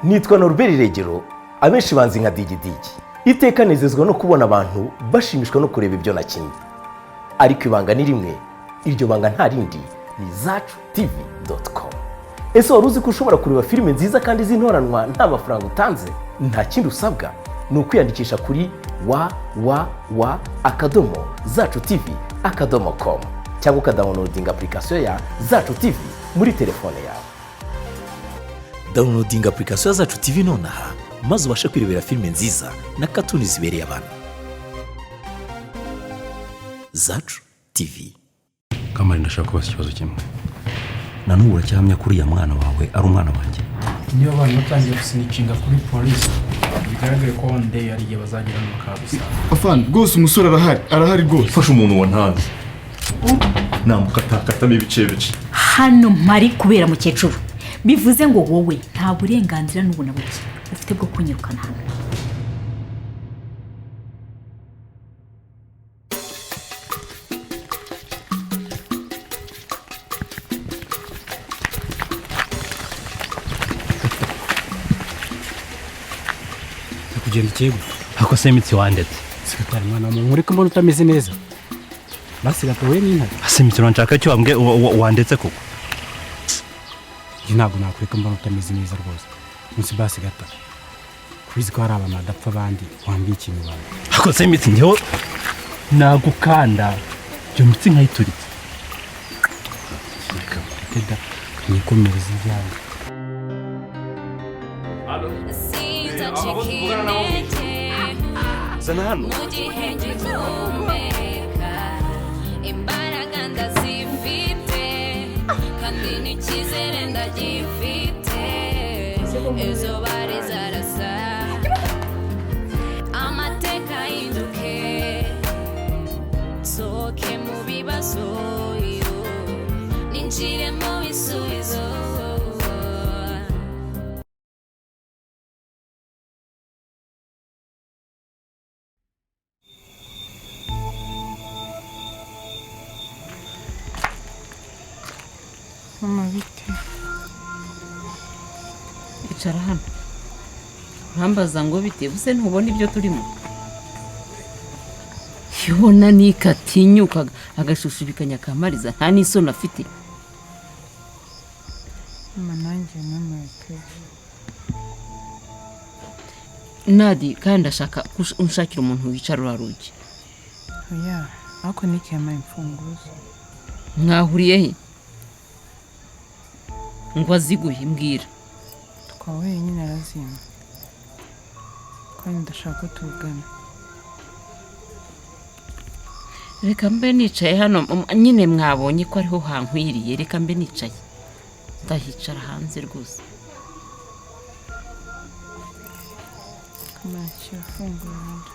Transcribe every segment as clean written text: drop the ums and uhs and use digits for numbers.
Nitwa Norbert Regero, abenshi banzi nka Digidigi. Iteka nezezwa no kubona abantu bashimishwa no kureba ibyo nakinnye, ariko ibanga ni rimwe, iryo banga nta rindi, ni zacutv.com. Ese wari uzi ko ushobora kureba filime nziza kandi z'intoranwa nta mafaranga utanze? Nta kindi usabwa, ni ukwiyandikisha kuri www.zacutv.com cyangwa ukadownloadinga application ya Zacu TV muri telefone yawe. Downloadinga application ya Zacu TV nonaha, maze ubashe kwirebera filime nziza na katuni zibereye abana. Zacu TV. Kamari, ndashaka kubaza ikibazo kimwe. Na n'ubu uracyahamya ko uriya mwana wawe ari umwana wanjye? Niba abantu batangiye gusnitchinga kuri polisi, bigaragare ko one day hari igihe bazagera no bakabisanga. Afande, rwose umusore arahari, arahari rwose. Ufashe umuntu wantanze namukatakatamo ibice bice. Hano mpari kubera mukecuru, bivuze ngo wowe nta burenganzira n'ubu na buke ufite bwo kunyirukana hano. Kugenda ikego. Ako se imitsi wandetse. Sekatari, mwana wa muntu, uriko mbona utameze neza, basigatowe n'intare. Ase imitsi, uranshaka icyo wambwe wandetse koko? Njye ntabwo nakureka mbona utameze neza rwose. Munsi basi gata kubizi ko hari abantu badapfa abandi, wambwiye ikintu bawe. Ako se imitsi, njyewe nagukanda iyo mitsi nkayituritse. Reka kureke da, nikomereze ibyanjye. Zana hano. Mu gihe ngihumeka imbaraga ndazifite, kandi n'icyizere ndagifite. Izuba rizarasa, amateka ahinduke, nsohoke mu bibazo yo, ninjire mu bisubizo. Mama, bite? Icara hano. Urambaza ngo bite? Buse ntubona ibyo turimo? Iyo ubona nikatinyuka agashushubikanya kamariza, nta n'isoni afite. Mama, nanjye numiwe pe. Nadi, kandi ndashaka ko unshakira umuntu wicara uriya rugi. Oya, ariko Nick yampaye imfunguzo. Mwahuriye he ngo aziguhe? Mbwira. Twahuye nyine arazimpa, kandi ndashaka ko tuvugana. Reka mbe nicaye hano nyine, mwabonye ko ariho hankwiriye. Reka mbe nicaye, ndahicara hanze rwose. Kamakira ufungura urugi.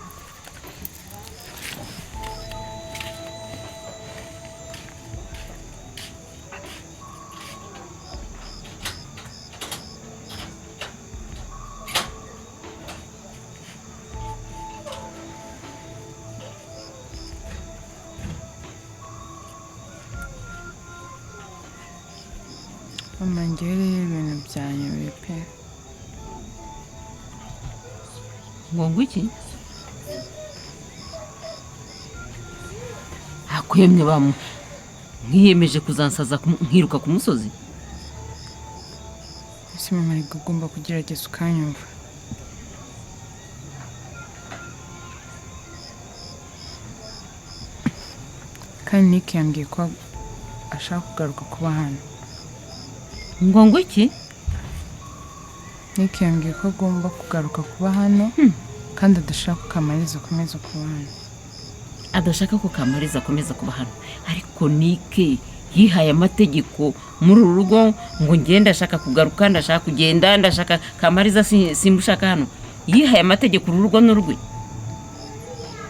Mama, njyewe rero ibintu byanyobeye pe. Ngo iki akwemye bamu mwiyemeje kuzansaza nkiruka ku musozi. Ese mama, ariko ugomba kugerageza ukanyumva. Kandi Nick yambwiye ko ashaka kugaruka kuba hano. Ngo iki? Nick yambwiye ko agomba kugaruka kuba hano, kandi adashaka ko Kamariza akomeza kuba hano. Adashaka ko Kamariza akomeza kuba hano? Ariko Nike yihaye amategeko muri uru rugo ngo ngende, ndashaka kugaruka, ndashaka kugenda, ndashaka Kamariza, simushaka hano. Yihaye amategeko, uru rugo n'urwe.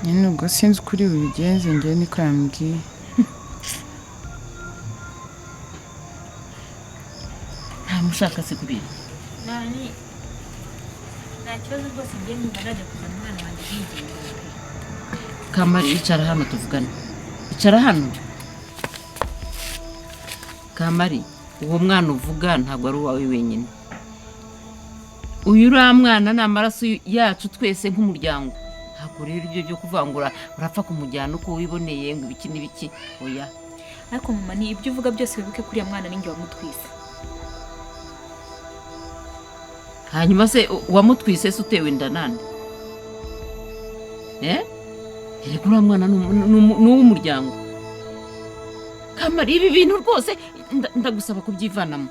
Nyine ubwo sinzi ukuri bubigenze, njyewe niko yambwiye. Ntamushaka se kubera? Nani, nta kibazo rwose, ngiye numva najya kuzana umwana wanjye nkigendera pe. Kamari, icara hano tuvugane, icara hano. Kamari, uwo mwana uvuga ntabwo ari uwawe wenyine. Uyu uriya mwana ni amaraso yacu twese nk'umuryango. Ntabwo rero ibyo byo kuvuga ngo urapfa kumujyana uko wiboneye ngo ibiki n'ibiki, oya. Ariko mama, ni ibyo uvuga byose wibuke ko uriya mwana ninjye wamutwise. Hanyuma se wamutwise se utewe inda nande? Erega uriya mwana ni uw'umuryango. Kamara, ibi bintu rwose ndagusaba kubyivanamo,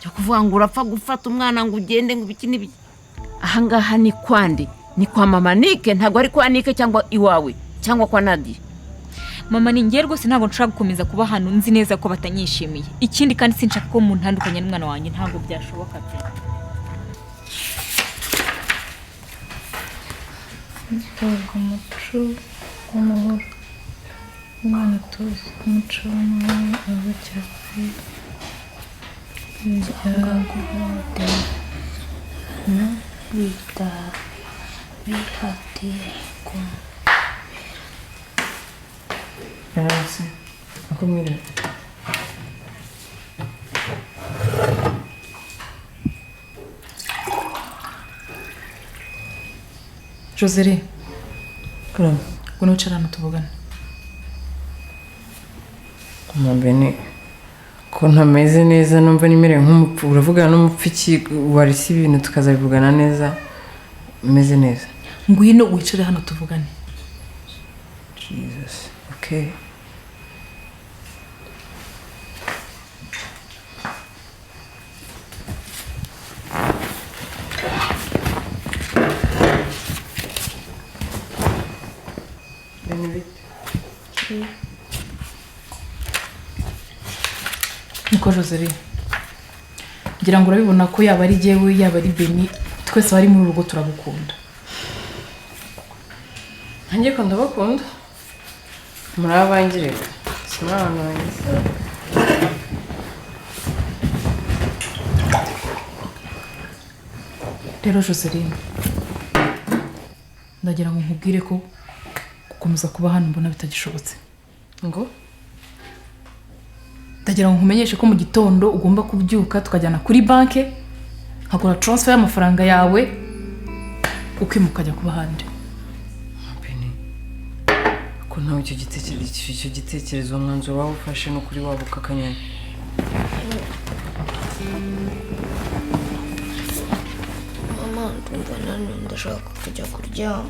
cyo kuvuga ngo urapfa gufata umwana ngo ugende ngo ibiki n'ibiki. Ahangaha ni kwande? Ni kwa mama Nike, ntabwo ari kwa Nike cyangwa iwawe cyangwa kwa Nadia. Mama, ni njye rwose ntabwo nshobora gukomeza kuba hano nzi neza ko batanyishimiye. Ikindi kandi sinshaka ko muntandukanya n'umwana wanjye, ntabwo byashoboka pe. Ntabwo umuco w'amahoro umwana atoza umuco w'amahoro avukira kuri no bihatiye kumera. Yarase akumwira. Josere, ngwino wicare hano tuvugane. Mabene, ko ntameze neza numva nimerewe nk'umupfu, uravugana n'umupfu iki? Warisi ibintu tukazabivugana neza meze neza. Ngwino wicare hano tuvugane. Jesus, okay. Niko Josere, ngira ngo urabibona ko yaba ari jyewe yaba ari Beni, twese bari muri urugo turagukunda. Nanjye ko ndabakunda, muri abanjye reka si muri abantu banjye. Rero Joseline, ndagira ngo nkubwire ko gukomeza kuba hano mbona bitagishobotse. Ngo? Ndagira ngo nkumenyeshe ko mu gitondo ugomba kubyuka tukajyana kuri banki nkakora transfer y'amafaranga yawe ukimuka ukajya kuba ahandi. Beni, ko nawe icyo gitekerezo umwanzuro wawe ufashe no kuri wabo kakanyanya. Mama, ndumva naniwe, ndashaka kujya kuryama.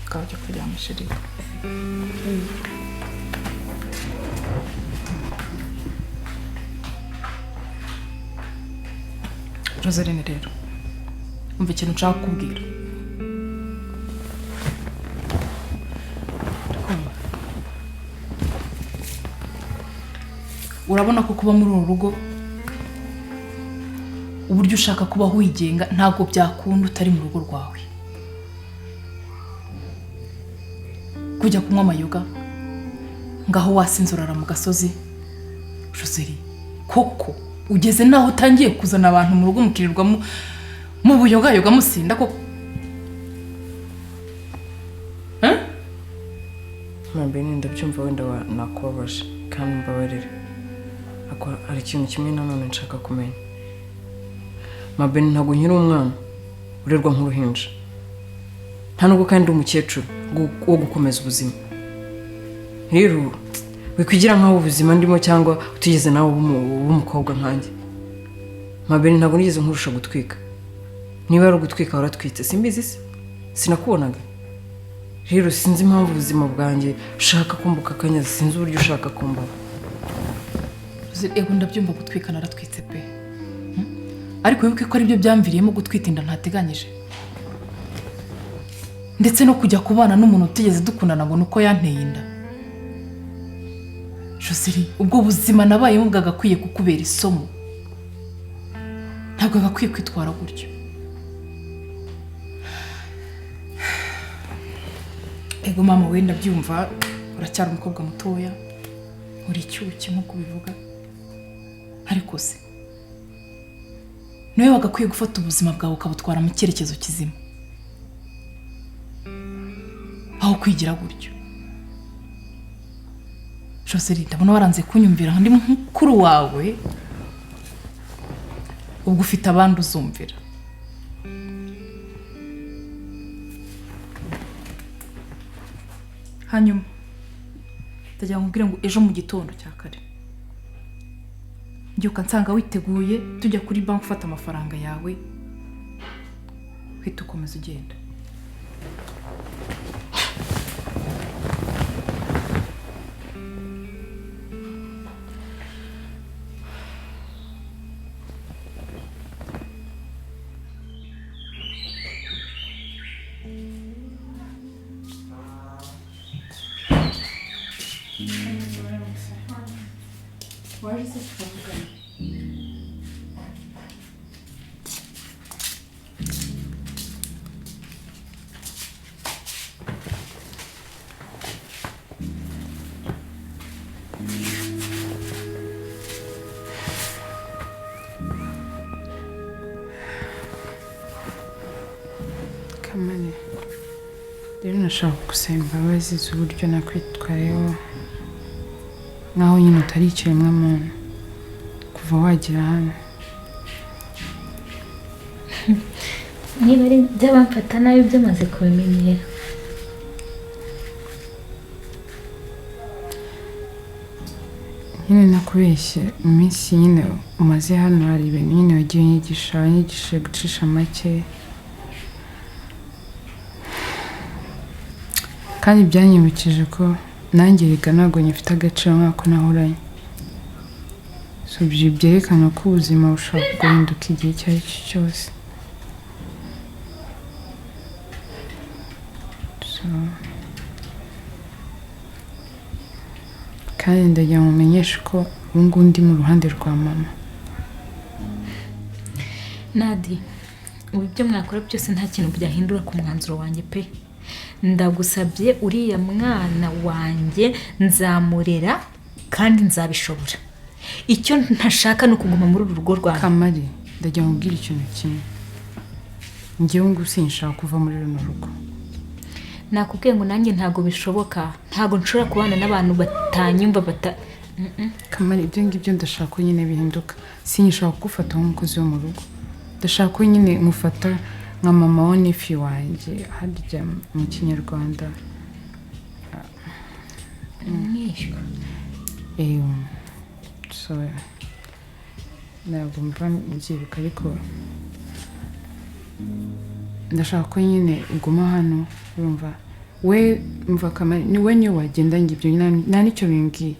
Ukaba ujya kuryama chérie. Joseline rero, umva ikintu nshaka kukubwira. Urabona ko kuba muri uru rugo uburyo ushaka kubaho wigenga ntabwo byakunda utari mu rugo rwawe. Kujya kunywa amayoga ngaho wasinze urara mu gasozi. Joseli, koko ugeze naho utangiye kuzana abantu mu rugo mukirirwa mu buyogayoga musinda koko? Mabene, ndabyumva wenda nakubabaje kandi mbabarire, ariko hari ikintu kimwe nanone nshaka kumenya. Mabene, ntabwo nkiri umwana urerwa nk'uruhinja, nta nubwo kandi umukecuru wo gukomeza ubuzima. Rero wikwigira nkaho ubuzima ndimo cyangwa utigeze nawe w'umukobwa nkanjye. Mabene, ntabwo nigeze nkurusha gutwika. Niba ari ugutwika waratwitse, simbizi se, sinakubonaga. Rero sinzi impamvu ubuzima bwanjye ushaka kumbuka akanya, sinzi uburyo ushaka kumbaho. Ego ndabyumva gutwika naratwitse pe, ariko wibuke ko aribyo byamviriyemo gutwita inda ntateganyije, ndetse no kujya kubana n'umuntu utigeze dukundana ngo nuko yanteye inda. Joseli, ubwo buzima nabayemo bwagakwiye kukubera isomo, ntabwo gakwiye kwitwara gutyo. Ego mama we ndabyumva uracyari umukobwa mutoya, uri icyuki nk'uko ubivuga, ariko se nawe wagakwiye gufata ubuzima bwawe ukabutwara mu cyerekezo kizima aho kwigira gutyo. Joseli, ndabona waranze kunyumvira ndi mukuru wawe, ubwo ufite abandi uzumvira. Hanyuma ndagira ngo nkubwire ngo ejo mu gitondo cya kare mbyuka nsanga witeguye, tujya kuri banki ufata amafaranga yawe, uhita ukomeza ugenda. Waje se tukavugana? Kamani, rero nashaka gusaba imbabazi z'uburyo nakwitwayeho nkaho nyine utari ikiremwamuntu kuva wagera hano. Niba ari by'abamfata nabi byamaze kubimenyera. Nyine nakubeshye, mu minsi nyine umaze hano hari ibintu nyine wagiye unyigisha, wanyigishije gucisha make, kandi byanyibukije ko nanjye rega ntabwo nyifite agaciro nk'ako nahoranye. So ibyo byerekana ko ubuzima bushobora guhinduka igihe icyo ari cyo cyose. So, kandi ndagira ngo umenyeshe ko ubu ngubu ndi mu ruhande rwa mama. Nadi, ubu ibyo mwakora byose nta kintu byahindura ku mwanzuro wanjye pe. Ndagusabye uriya mwana wanjye nzamurera kandi nzabishobora. Icyo ntashaka ni ukuguma muri uru rugo rwawe. Kamari, ndagira ngo ubwire ikintu kimwe. Njyewe ngubu sinshaka kuva muri runo rugo. Nakubwiye ngo nanjye ntabwo bishoboka, ntabwo nshobora kubana n'abantu batanyumva bata. Kamari, ibyo ngibyo ndashaka ko nyine bihinduka. Sinshaka kugufata nk'umukozi wo mu rugo. Ndashaka ko nyine ngufata nka mama wa nefi wanjye, harya mu Kinyarwanda. Mwishywa. So ntabwo mva mbyibuka, ariko ndashaka ko nyine uguma hano, urumva we mva Kamari, ni we niyo wagenda njye ibyo nta n'icyo bimbwiye,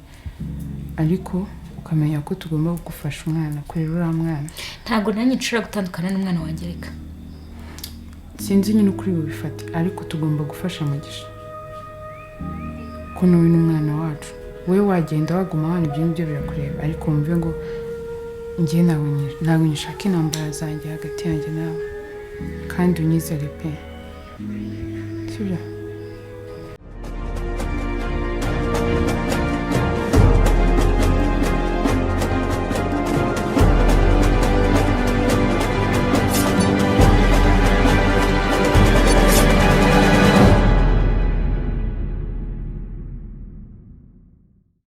ariko ukamenya ko tugomba kugufasha umwana, kurera uriya mwana. Ntabwo nanjye nshobora gutandukana n'umwana wanjye reka. Sinzi nyine uko uri bubifate, ariko tugomba gufasha Mugisha ko nawe ni umwana wacu. Wowe wagenda waguma hano ibyo ngibyo birakureba, ariko wumve ngo njye ntabwo nyishaka intambara zanjye hagati yanjye nawe, kandi unyizere pe, sibyo?